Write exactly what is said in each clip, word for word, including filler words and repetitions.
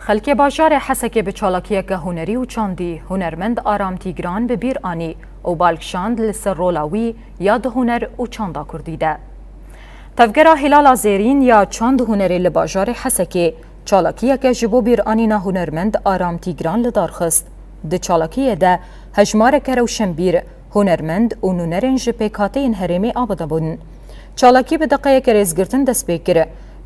Xelkê bajarê Hesekê bi çalakiyeke hunerî û çandî hunermend Aram Tîgran bi bîr anî û bal kişand li ser rola wî ya di huner û çanda kurdî de. Tevgera Hîlala Zêrîn ya çand û hunerê li bajarê Hesekê çalakiyeke ji bo bîranîna hunermend Aram Tîgran li dar xist. Di çalakiyê de hejmareke rewşenbîr, hunermend û nûnerên ji pêkhateyên herêmê amade bûn. Çalakî bi deqeyeke rêzgirtin dest pê kir.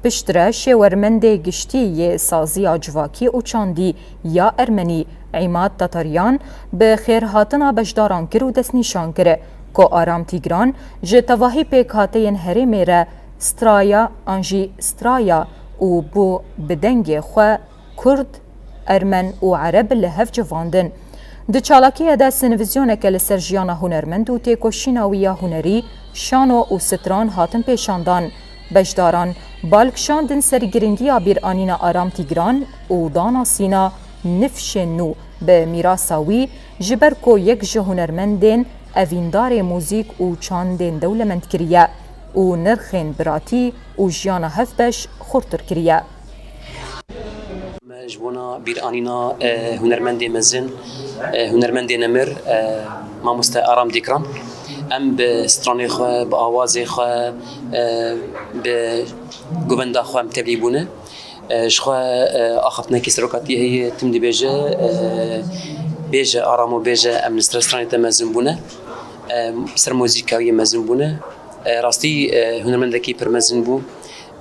Piştre şêwermendê giştî yê saziya civakî û çandî ya ermenî Îmad Tataryan bi xêrhatina beşdaran kir û destnîşan kir ku Aram Tîgran ji tevahî pêkhateyên herêmê re straya an jî straya û bû bi dengê xwe kurd, ermen û ereb li hev civandin. Di çalakiyê de sînvizyoneke li ser jiyana hunermend û têkoşîna wî ya hunerî, şano û stran hatin pêşandan. Beşdaran bal kişandin ser giringiya bîranîna Aram Tîgran û danasîna nifşên nû bi mîrasa wî, ji ber ku yek ji hunermendên evîndarê muzîk û çandên dewlemend kiriye û nirxên biratî û jiyana hevbeş xurtir kiriye. Me ji bona bîranîna, e, hunermendê mezin, e, hunermendê nemir, e, mamoste Aram Dîkran, em bi stranê xwe, bi awazê xwe, e, bi govenda xwe em tevlî bûne. E, ji xwe, e, axaftinekî serokatiyê heye, tim dibêje, e, bêje Aramo bêje, em li ser stranê te mezin bûne. E, ser muzîka wî mezin bûne. E, rastî, e, hunermendekî pir mezin bû.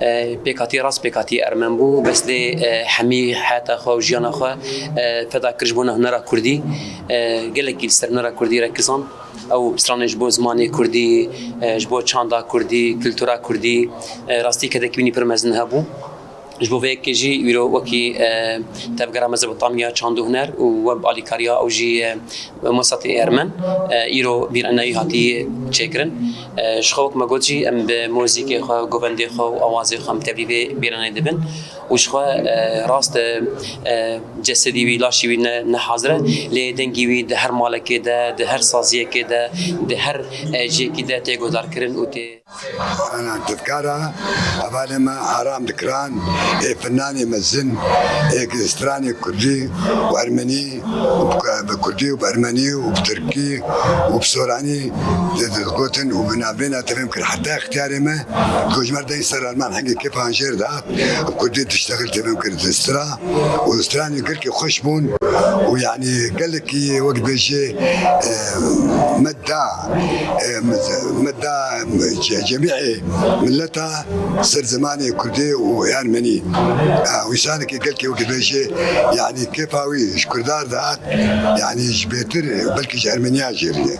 E, pêkhatî rast pêkhatî ermen bû, bes lê, e, hemî heyata xwe û jiyana xwe, e, feda kir ji bona hunera kurdî. E, gelekî li ser hunera kurdî re kizand. Ew stranên ji bo zimanê kurdî, e, ji bo çanda kurdî, kultura kurdî, e, rastî kedekî wînî pir mezin hebû. Ji bo vê yekê jî îro wekî, e, tevgera Mezopotamya çand û huner û we bi alîkariya ew jî, e, Mosatê Ermen, e, îro bîranîna wî hatî çêkirin. E, ji xwe wek me got jî em bi muzîkê xwe, govendê xwe û awazê xwe em tevlî vê bîranînê dibin û ji xwe, e, rast, e, e, cesedî wî, laşî wî ne, ne hazir e, lê dengî wî di her malekê de, di her saziyekê de, di her, e, cihekî de tê guhdarkirin û tê Ana tevgera hevalê me Aram Dikran, ê finnanê mezin, ê stranê kurdî û ermenî, û bi kurdî û bi ermenî û bi tirkî û bi soranî digotin û bi navbêna tevim kir. Heta extiyarê me, ku ji me re dey ser Alman hengê kêfa jêr dihat, bi kurdî diştexil tevim kir di stra û stranê gelkî xweş bûn û yanî gelekî wek dibêjê, e, me da, e, me da ce-, cemîê mileta ser zimanê kurdî û ermenî. E, wîsanekî gelkî wek dibêjê, yanî kêfa wî ji kurda re dihat, yanî ji bêtir belkî ji ermeniya jêr ye.